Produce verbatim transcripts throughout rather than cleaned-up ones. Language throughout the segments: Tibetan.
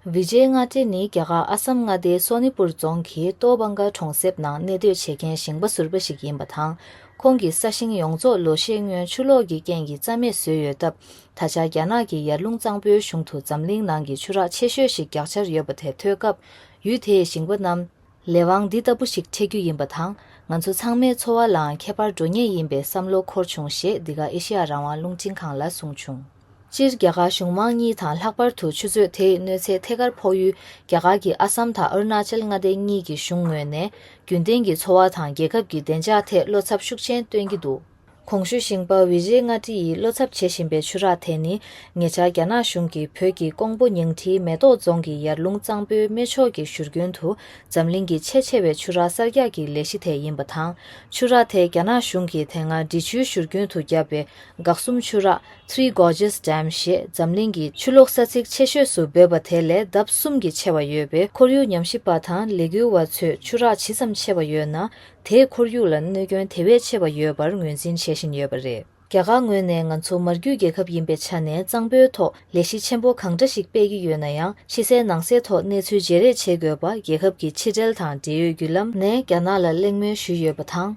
བི་ཇེ་མངའ་བདེ་ནི་རྒྱ་གར་ཨ་སམ་མངའ་སྡེའི་སོ་ནི་པུར་རྫོང་གི་ཏོ་བང་ག་གྲོང་གསེབ་ནང་གནས་སྡོད་བྱེད་མཁན་ཞིང་པ་ཟུར་པ་ཞིག་ཡིན་པ་དང་། ཁོང་གི་ས་ཞིང་ཡོངས་རྫོགས་ལོ་ཤས་སྔོན་ཆུ་ལོག་གི་རྐྱེན་གྱིས་རྩ་མེད་བཟོས་ཡོད་སྟབས། ད་ཆ་རྒྱ་ནག་གི་ཡར་ཀླུང་གཙང་པོའི་གཞུང་དུ་འཛམ་གླིང་ནང་གི་ཆུ་རགས་ཆེ་ཤོས་ཤིག་རྒྱག་འཆར་ཡོད་པ་དེ་ཐོས་སྐབས། ཡུལ་དེའི་ཞིང་པ་རྣམས་ལས་དབང་འདི་ལྟ་བུ་ཞིག་འཕྲད་རྒྱུ་ཡིན་པ་དང་། ང་ཚོ་ཚང་མའི་འཚོ་བ་ལའང་ཁྱད་པར་འགྲོ་ངེས་ཡིན་པའི་བསམ་བློ་འཁོར་བྱུང་ཞེས་འདི་ག་ཨེ་ཤེ་ཡ་རང་དབང་རླུང་འཕྲིན་ཁང་ལ་གསུངས་བྱུང་། སྤྱིར་རྒྱ་གར་གཞུང་མང་གཉིས་དང་ལྷག་པར་དུ་ཆུ་མཛོད་དེའི་གནོད་འཚེ་ཐད་ཀར་ཕོག་ཡུལ་རྒྱ་གར་གྱི་ཨ་སམ་དང་ཨ་རུ་ན་ཅལ་མངའ་སྡེ་གཉིས་ཀྱི་གཞུང་ངོས་ནས། རྒྱུན་ལྡན་གྱི་འཚོ་བ་དང་རྒྱལ་ཁབ་ཀྱི་བདེ་འཇགས་ཐད་བློ་འཚབ་ཤུགས་ཆེན་སྟོན་གྱི་འདུག་གོང་ཞུས་ཞིང་པ་བི་ཇེ་མངའ་བདེ་ཡིས་བློ་འཚབ་བྱེད་བཞིན་པའི་ཆུ་རགས་དེ་ནི། ཉེ་ཆར་རྒྱ་ནག་གཞུང་གིས་བོད་ཀྱི་ཀོང་པོ་ཉིང་ཁྲིའི་མེ་ཏོག་རྫོང་གི་ཡར་ཀླུང་གཙང་པོའི་སྨད་ཕྱོགས་ཀྱི་བཞུར་རྒྱུན་དུ། འཛམ་གླིང་གི་ཆེས་ཆེ་བའི་ཆུ་རགས་གསར་རྒྱག་གི་ལས་གཞི་དེ་ཡིན་པ་དང་། ཆུ་རགས་དེ་རྒྱ་ནག་གཞུང་གིས་དེ་སྔ་འབྲི་ཆུའི་བཞུར་རྒྱུན་དུ་བརྒྱབ་པའི་འགག་གསུམ་ཆུ་རགས། Three Gorges Dam ཞེས་འཛམ་གླིང་གི་ཆུ་ལོག་ས་ཚིགས་ཆེ་ཤོས་སུ་འབོད་པ་དེ་ལས་ལྡབ་གསུམ་གྱིས་ཆེ་བ་ཡོད་པས། ཁོར་ཡུག་ཉམས་ཞིབ་པ་དང་ལས་འགུལ་བ་ཚོས་ཆུ་རགས་ཇི་ཙམ་ཆེ་བ་ཡོད་ན། དེས་ཁོར་ཡུག་ལ་གནོད་སྐྱོན་དེ་བས་ཆེ་བ་ཡོད་པར་ངོས་འཛིན་བྱེད་བཞིན་ཡོད་པ་རེད། རྒྱ་གར་ངོས་ནས་ང་ཚོ་མར་རྒྱུད་རྒྱལ་ཁབ་ཡིན་པའི་ཆ་ནས་གཙང་པོའི་ཐོག་ལས་གཞི་ཆེན་པོ་གང་འདྲ་ཞིག་སྤེལ་གྱི་ཡོད་ན་ཡང་། ཕྱི་གསལ་ནང་གསལ་ཐོག་གནས་ཚུལ་བརྗེ་རེས་བྱེད་དགོས་པ། རྒྱལ་ཁབ་ཀྱི་ཕྱི་འབྲེལ་དང་འབྲེལ་ཡོད་བརྒྱུད་ལམ་ནས་རྒྱ་ནག་ལ་གླེང་མོལ་ཞུས་ཡོད་པ་དང་།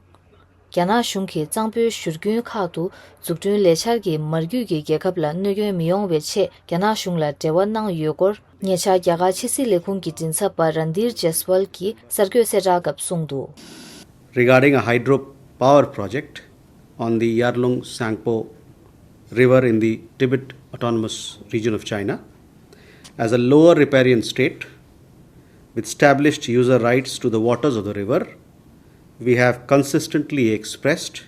རྒྱ་ནག་གཞུང་གིས་གཙང་པོའི་བཞུར་རྒྱུན་ཁག་ཏུ་འཛུགས་སྐྲུན་ལས་འཆར་གྱིས་མར་རྒྱུད་ཀྱི་རྒྱལ་ཁབ་ལ་གནོད་སྐྱོན་མི་ཡོང་བའི་ཆེད་རྒྱ་ནག་གཞུང་ལ་འབྲེལ་བ་གནང་ཡོད་སྐོར། ཉེ་ཆར་རྒྱ་གར་ཕྱི་སྲིད་ལས་ཁུངས་ཀྱི་མགྲིན་ཚབ་པ་རན་དྷིར་ཇེ་སི་ཝལ་གྱིས་གསར་འགོད་གསལ་བསྒྲགས་སྐབས་གསུངས་འདུག Regarding a hydropower project on the Yarlung Sangpo River in the Tibet Autonomous Region of China, as a lower riparian state with established user rights to the waters of the river, we have consistently expressed,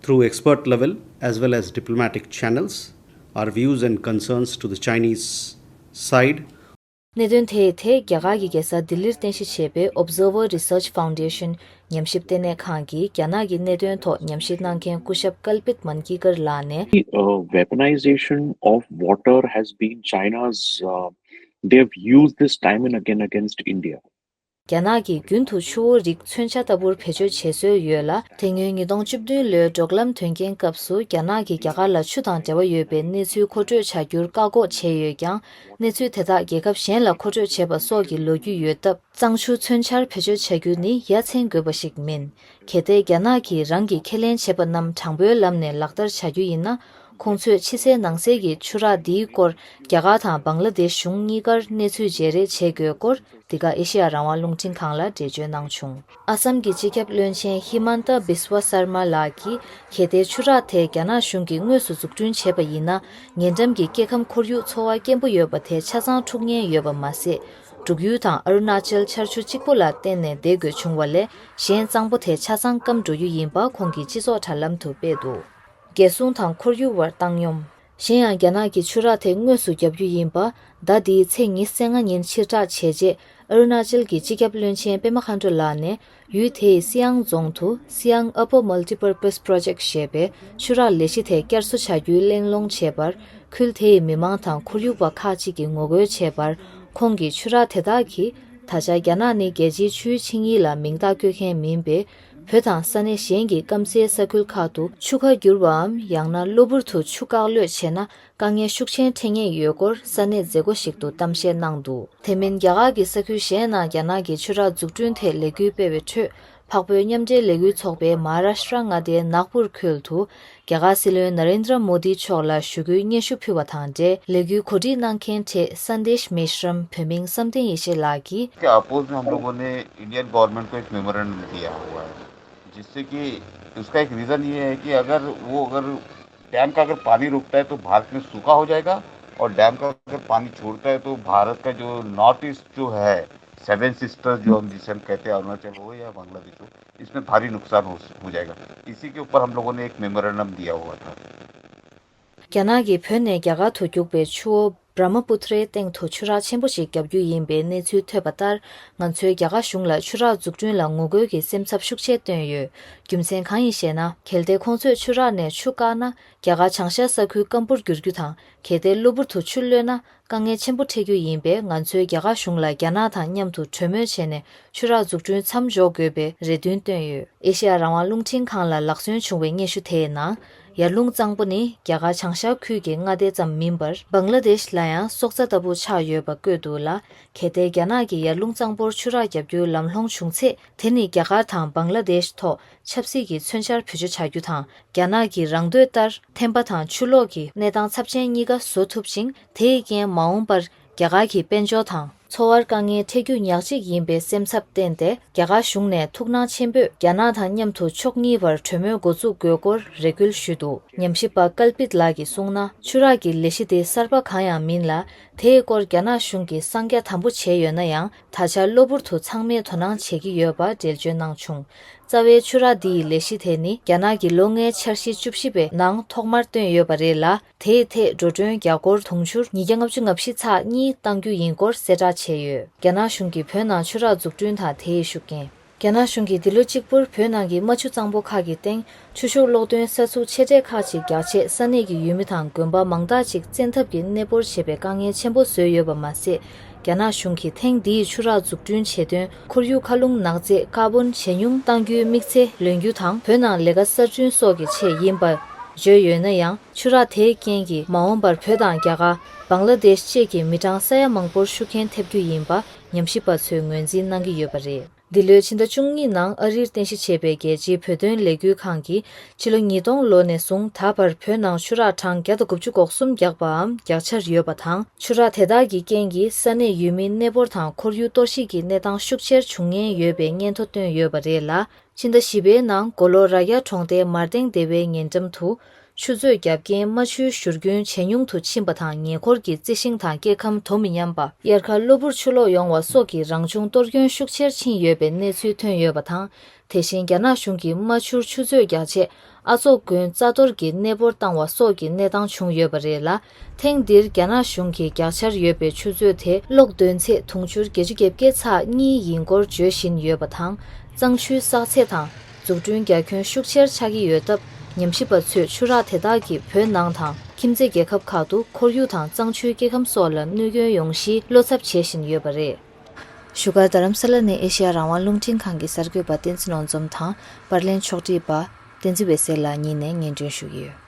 through expert level as well as diplomatic channels, our views and concerns to the Chinese side. གནད་དོན་དེའི་ཐད་རྒྱ་གར་གྱི་རྒྱལ་ས་ལྡི་ལིར་རྟེན་གཞི་བྱས་པའི་Observer Research Foundation ཉམས་ཞིབ་ལྟེ་གནས་ཁང་གི་རྒྱ་ནག་གི་གནད་དོན་ཐོག་ཉམས་ཞིབ་གནང་མཁན་སྐུ་ཞབས་ཀལ་པིད་མན་ཀི་ཀར་ལགས་ནས། Uh, weaponization of water has been China's, uh, they've used this time and again against India. རྒྱ་ནག་གིས་རྒྱུན་དུ་ཆུ་བོ་རིགས་མཚོན་ཆ་ལྟ་བུར་བེད་སྤྱོད་བྱེད་སྲོལ་ཡོད་ལ། དེ་སྔོན་ཉིས་སྟོང་བཅུ་བདུན་ལོའི་འབྲོག་ལམ་དོན་རྐྱེན་སྐབས་སུ་རྒྱ་ནག་གིས་རྒྱ་གར་ལ་ཆུ་དང་འབྲེལ་བ་ཡོད་པའི་གནས་ཚུལ་མཁོ་སྤྲོད་བྱ་རྒྱུར་བཀག་འགོག་བྱས་ཡོད་ཀྱང་། གནས་ཚུལ་དེ་དག་རྒྱལ་ཁབ་གཞན་ལ་མཁོ་སྤྲོད་བྱས་པ་སོགས་ཀྱི་ལོ་རྒྱུས་ཡོད་སྟབས། གཙང་ཆུ་མཚོན་ཆར་བེད་སྤྱོད་བྱ་རྒྱུ་ནི་ཡ་མཚན་དགོས་པ་ཞིག་མིན། གལ་ཏེ་རྒྱ་ནག་གིས་རང་གིས་ཁས་ལེན་བྱས་པ་རྣམས་དྲང་པོའི་ལམ་ནས་ལག་བསྟར་བྱ་རྒྱུ་ཡིན་ན། ཁོང་ཚོས་ཕྱི་གསལ་ནང་གསལ་གྱི་ཆུ་རགས་འདིའི་སྐོར་རྒྱ་གར་དང་བང་ལ་དེཤ་གཞུང་གཉིས་ཀར་གནས་ཚུལ་བརྗེ་རེས་བྱེད་དགོས་སྐོར། འདི་ག་ཨེ་ཤེ་ཡ་རང་དབང་རླུང་འཕྲིན་ཁང་ལ་འགྲེལ་བརྗོད་གནང་བྱུང་། ཨ་སམ་གྱི་སྤྱི་ཁྱབ་བློན་ཆེན་ཧི་མན་ཏ་བིས་ཝ་སར་མ་ལགས་ཀྱིས། གལ་ཏེ་ཆུ་རགས་དེ་རྒྱ་ནག་གཞུང་གིས་དངོས་སུ་འཛུགས་སྐྲུན་བྱས་པ་ཡིན་ན། ཉེ་འགྲམ་གྱི་སྐྱེ་ཁམས་ཁོར་ཡུག་འཚོ་བ་སྐྱེན་པོ་ཡོད་པ་དེ་ཆ་ཚང་འཁྲུག་ཉེན་ཡོད་པ་མ་ཟད། འབྲུག་ཡུལ་དང་ཨ་རུ་ན་ཅལ་ཆར་ཆུ་གཅིག་པུ་ལ་བརྟེན་ནས་བསྡད་དགོས་བྱུང་བ་ལས། གཞན་གཙང་པོ་དེ་ཆ་ཚང་སྐམ་འགྲོ་རྒྱུ་ཡིན་པ་ཁོང་གིས་སྤྱི་ཚོགས་དྲ་ལམ་དུ་སྤེལ་འདུག་རྒྱལ་སྲུང་དང་ཁོར་ཡུག་བར་བཏང་སྙོམས། གཞན་ཡང་། རྒྱ་ནག་གིས་ཆུ་རགས་དེ་དངོས་སུ་བརྒྱབ་རྒྱུ་ཡིན་པ། ཟླ་འདིའི་ཚེས་ཉི་ཤུ་རྩ་ལྔ་ཉིན་ཕྱིར་བསྒྲགས་བྱས་རྗེས། ཨ་རུ་ན་ཅལ་གྱི་སྤྱི་ཁྱབ་བློན་ཆེན་པེ་མ་ཁ་འགྲོ་ལགས་ནས། ཡུལ་དེའི་སི་ཡང་རྫོང་དུ་སི་ཡང་Upper Multipurpose Project ཞེས་པའི་ཆུ་རགས་ལས་གཞི་དེ་བསྐྱར་གསོ་བྱ་རྒྱུའི་གླེང་སློང་བྱས་པར། ཁུལ་དེའི་མི་མང་དང་ཁོར་ཡུག་པ་ཁག་ཅིག་གིས་ངོ་རྒོལ་བྱས་པར། ཁོང་གིས་ཆུ་རགས་དེ་དག་གིས། ད་ཆ་རྒྱ་ནག་ནི་རྒྱལ་སྤྱིའི་ཆུའི་ཆིངས་ཡིག་ལ་མིང་རྟགས་བཀོད་མཁན་མིན་པས། བོད་དང་ས་གནས་གཞན་གྱི་སྐམ་སའི་ས་ཁུལ་ཁག་ཏུ་ཆུ་ཁ་བསྒྱུར་བའམ་ཡང་ན་གློ་བུར་དུ་ཆུ་བཀག་གློད་བྱས་ན། དཀའ་ངལ་ཤུགས་ཆེན་འཕྲད་ངེས་ཡོད་སྐོར་ས་གནས་མཛད་སྒོ་ཞིག་ཏུ་གཏམ་བཤད་གནང་འདུག་དེ་མིན། རྒྱ་གར་གྱི་ས་ཁུལ་གཞན་ནང་རྒྱ་ནག་གིས་ཆུ་རགས་འཛུགས་སྐྲུན་ཐད་ལས་འགུལ་སྤེལ་བའི་ཁྲོད། འཕགས་བོད་མཉམ་འབྲེལ་ལས་འགུལ་ཚོགས་པས་མ་ཧཱ་རཱཤ་ཏྲ་མངའ་སྡེའི་ནཱག་པུར་ཁུལ་དུ། རྒྱ་གར་སྲིད་བློན་ན་རེན་དྲ་མོ་དི་མཆོག་ལ་ཞུ་སྐུལ་སྙན་ཞུ་ཕུལ་བ་དང་འབྲེལ། ལས་འགུལ་གོ་སྒྲིག་གནང་མཁན་གྲས་སན་དེཤ་མེ་ཤྲམ། བོད་མིང་བསམ་གཏན་ཡེ་ཤེས་ལགས་ཀྱིས། के अपोज में हम लोगों ने Indian government को एक मेमोरेंडम दिया हुआ है, जिससे कि उसका एक रीज़न ये है कि अगर वो, अगर डैम का अगर पानी रुकता है तो भारत में सूखा हो जाएगा, और डैम का अगर पानी छोड़ता है तो भारत का जो नॉर्थ ईस्ट जो है, सेवन सिस्टर्स जो हम, जिसे हम कहते हैं, अरुणाचल हो या बांग्लादेश हो, इसमें भारी नुकसान हो, हो जाएगा। इसी के ऊपर हम लोगों ने एक मेमोरेंडम दिया हुआ था। རྒྱ་ནག་གིས་བོད་ནས་རྒྱ་གར་དུ་རྒྱུག་པའི་ཆུ་བོ་བྲ་མ་པུ་ཏྲའི་སྟེང་དུ་ཆུ་རགས་ཆེན་པོ་ཞིག་བརྒྱབ་རྒྱུ་ཡིན་པའི་གནས་ཚུལ་ཐོས་པ་ལྟར། ང་ཚོས་རྒྱ་གར་གཞུང་ལ་ཆུ་རགས་འཛུགས་སྐྲུན་ལ་ངོ་རྒོལ་གྱི་སེམས་འཚབ་ཤུགས་ཆེ་བཏོན་ཡོད། རྒྱུ་མཚན་གང་ཡིན་ཞེ་ན། གལ་ཏེ་ཁོང་ཚོས་ཆུ་རགས་ནས་ཆུ་བཀག་ན། རྒྱ་གར་བྱང་ཤར་ས་ཁུལ་སྐམ་པོར་འགྱུར་རྒྱུ་དང་། གལ་ཏེ་གློ་བུར་དུ་ཆུ་གློད་ན། དཀའ་ངལ་ཆེན་པོ་འཕྲད་རྒྱུ་ཡིན་པས། ང་ཚོས་རྒྱ་གར་གཞུང་ལ་རྒྱ་ནག་དང་མཉམ་དུ་གྲོས་མོལ་བྱས་ནས། ཆུ་རགས་འཛུགས་སྐྲུན་མཚམས་འཇོག་དགོས་པའི་རེ་འདུན་བཏོན་ཡོད། ཨེ་ཤེ་ཡ་རང་དབང་རླུང་འཕྲིན་ཁང་ལ་ལག་སོན་བྱུང་བའི་སྙན་ཞུ་དེའི་ནང་། ཡར་ཀླུང་གཙང་པོ་ནི་རྒྱ་གར་བྱང་ཤར་ཁུལ་གྱི་མངའ་སྡེ་ཙམ་མིན་པར། བང་ལ་དེཤ་ལ་ཡང་སྲོག་རྩ་ལྟ་བུ་ཆགས་ཡོད་པ་བཀོད་འདུག་ལ། གལ་ཏེ་རྒྱ་ནག་གིས་ཡར་ཀླུང་གཙང་པོར་ཆུ་རགས་བརྒྱབ་རྒྱུའི་ལམ་ལྷོང་བྱུང་ཚེ། དེ་ནི་རྒྱ་གར་དང་བང་ལ་དེཤ་ཐོག་ཆབ་སྲིད་ཀྱི་མཚོན་ཆར་བེད་སྤྱོད་བྱ་རྒྱུ་དང་། རྒྱ་ནག་གི་རང་འདོད་ལྟར་ཐན་པ་དང་ཆུ་ལོག་གི་གནས་སྟངས་ཚབས་ཆེན་གཉིས་ཀ་བཟོ་ཐུབ་ཅིང་། དེའི་རྐྱེན་མ་འོངས་པར་རྒྱ་གར་གྱི་དཔལ་འབྱོར་དང་འཚོ་བར་དཀའ་ངལ་འཕྲད་རྒྱུ་ཉག་གཅིག་ཡིན་པའི་སེམས་འཚབ་བསྟན་ཏེ། རྒྱ་གར་གཞུང་ནས་ཐུགས་སྣང་ཆེན་པོས་རྒྱ་ནག་དང་མཉམ་དུ་ཕྱོགས་གཉིས་བར་གྲོས་མོལ་འགོ་འཛུགས་དགོས་སྐོར་རེ་སྐུལ་ཞུས་འདུག། ཉམས་ཞིབ་པ་ཀལ་པིད་ལགས་ཀྱིས་གསུངས་ན། ཆུ་རགས་ཀྱི་ལས་གཞི་དེ་གསར་པ་གང་ཡང་མིན་ལ། དེའི་སྐོར་རྒྱ་ནག་གཞུང་གིས་གསང་རྒྱ་དམ་པོ་བྱས་ཡོད་ན་ཡང་། ད་ཆ་གློ་བུར་དུ་ཚང་མས་དོ་སྣང་བྱེད་ཀྱི་ཡོད་པ་འགྲེལ་བརྗོད་གནང་བྱུང་། རྩ་བའི་ཆུ་རགས་འདི་ཡི་ལས་གཞི་དེ་ནི་རྒྱ་ནག་གི་ལོ་ལྔའི་འཆར་གཞི་བཅུ་བཞི་པའི་ནང་ཐོག་མར་བཏོན་ཡོད་པ་རེད་ལ། དེའི་ཐད་འགྲོ་གྲོན་རྒྱ་སྒོར་དུང་ཕྱུར་ཉིས་བརྒྱ་ལྔ་བཅུ་ང་བཞི་ཚེག་གཉིས་གཏང་རྒྱུ་ཡིན་སྐོར་གསལ་བསྒྲགས་བྱས་ཡོད། རྒྱ་ནག་གཞུང་གིས་བོད་ནང་ཆུ་རགས་འཛུགས་སྐྲུན་དང་དེའི་ཤུགས་རྐྱེན། རྒྱ་ནག་གཞུང་གིས་འདི་ལོ་གཅིག་པུར་བོད་ནང་གི་རྨ་ཆུ་གཙང་པོ་ཁག་གི་སྟེང་ཆུ་ཤུགས་གློག་འདོན་ས་ཚུགས་ཆེ་གྲས་ཁག་ཅིག་རྒྱག་ཆེད་ས་གནས་ཀྱི་ཡུལ་མི་དང་དགོན་པ་མང་དག་ཅིག་བཙན་ཐབས་ཀྱིས་གནས་སྤོར་བྱེད་པའི་དཀའ་ངལ་ཆེན་པོ་བཟོས་ཡོད་པ་མ་ཟད། རྒྱ་ནག་གཞུང་གིས་ཐེངས་འདིའི་ཆུ་རགས་འཛུགས་སྐྲུན་བྱེད་དོན་ཁོར་ཡུག་མཁའ་རླུང་ནག་རྫས་ཀར་བོན་ཇེ་ཉུང་གཏང་རྒྱུའི་དམིགས་ཚད་ལོན་རྒྱུ་དང་། བོད་ནང་ལས་ཀ་གསར་སྐྲུན་སོགས་ཀྱི་ཆེད་ཡིན་པར་བརྗོད་ཡོད་ན་ཡང་། ཆུ་རགས་དེའི་རྐྱེན་གྱིས་མ་འོངས་པར་བོད་དང་རྒྱ་གར། བང་ལ་དེཤ་བཅས་ཀྱི་མི་གྲངས་ས་ཡ་མང་པོར་ཤུགས་རྐྱེན་ཐེབས་རྒྱུ་ཡིན་པ་ཉམས་ཞིབ་པ་ཚོས་ངོས་འཛིན་གནང་གི་ཡོད་པ་རེད། འདི་ལོའི་ཕྱི་ཟླ་བཅུ་གཉིས་ནང་ཨ་རིར་རྟེན་གཞི་བྱས་པའི་རྒྱལ་སྤྱིའི་བོད་དོན་ལས་འགུལ་ཁང་གིས། ཕྱི་ལོ་ཉིས་སྟོང་ལོ་ནས་བཟུང་ད་བར་བོད་ནང་ཆུ་རགས་གྲངས་བརྒྱ་དང་དགུ་བཅུ་གོ་གསུམ་བརྒྱབ་པའམ་བརྒྱབ་འཆར་ཡོད་པ་དང་། ཆུ་རགས་དེ་དག་གི་རྐྱེན་གྱིས་ས་གནས་ཡུལ་མིའི་གནས་སྤོར་དང་ཁོར་ཡུག་གཏོར་བཤིག་གི་གནས་སྟངས་ཤུགས་ཆེར་འབྱུང་ཉེན་ཡོད་པའི་སྙན་ཐོ་བཏོན་ཡོད་པ་རེད་ལ། ཕྱི་ཟླ་བཞི་པའི་ནང་མགོ་ལོག་ར་རྒྱ་གྲོང་རྡལ་མར་སྟེང་སྡེ་བའི་ཉེ་འགྲམ་དུ། ཆུ་མཛོད་བརྒྱབ་རྐྱེན་རྨ་ཆུའི་བཞུར་རྒྱུན་ཇེ་ཉུང་དུ་ཕྱིན་པ་དང་། ཉེ་འཁོར་གྱི་རྩི་ཤིང་དང་སྐྱེ་ཁམས་དོ་མི་མཉམ་པ། དབྱར་ཁ་གློ་བུར་ཆུ་ལོག་ཡོང་བ་སོགས་ཀྱི་རང་བྱུང་གཏོར་སྐྱོན་ཤུགས་ཆེར་ཕྱིན་ཡོད་པའི་གནས་ཚུལ་ཐོན་ཡོད་པ་དང་། དེ་བཞིན་རྒྱ་ནག་གཞུང་གིས་རྨ་ཆུར་ཆུ་མཛོད་རྒྱག་ཆེད་ཨ་ཙོག་དགོན་རྩ་གཏོར་གྱི་གནས་སྤོར་བཏང་བ་སོགས་ཀྱི་གནས་སྟངས་བྱུང་ཡོད་པ་རེད་ལ། ཐེངས་འདིར་རྒྱ་ནག་གཞུང་གིས་རྒྱག་འཆར་ཡོད་པའི་ཆུ་མཛོད་དེ་གློག་འདོན་ཚད་དུང་ཕྱུར་བརྒྱད་ཅུ་གྱ་བརྒྱད་ཚེག་གཉིས་ཡིན་སྐོར་བརྗོད་བཞིན་ཡོད་པ་དང་། གཙང་ཆུའི་བསགས་ཚད་དང་འཛུགས་སྐྲུན་རྒྱ་ཁྱོན་ཤུགས་ཆེར་ཆགས་ཀྱི་ཡོད་སྟབས། ཉམས་ཞིབ་པ་ཚོས་ཆུ་རགས་དེ་དག་གིས་བོད་ནང་དང་ཁྱིམ་མཚེས་རྒྱལ་ཁབ་ཁག་ཏུ་ཁོར་ཡུག་དང་གཙང་ཆུའི་སྐྱེ་ཁམས་སོགས་ལ་གནོད་སྐྱོན་ཡོང་གཞིའི་བློ་འཚབ་བྱེད་བཞིན་ཡོད་པ་རེད། བཞུགས་སྒར་རྡ་རམ་ས་ལ་ནས་ཨེ་ཤེ་ཡ་རང་དབང་རླུང་འཕྲིན་ཁང་གི་གསར་འགོད་པ་བསྟན་འཛིན་ནོར་འཛོམས་དང་པར་ལེན་ཕྱོགས་སྒྲིག་པ་བསྟན་འཛིན་འོད་ཟེར་ལགས་གཉིས་ནས་སྙན་སྒྲོན་ཞུ་གི་ཡོད།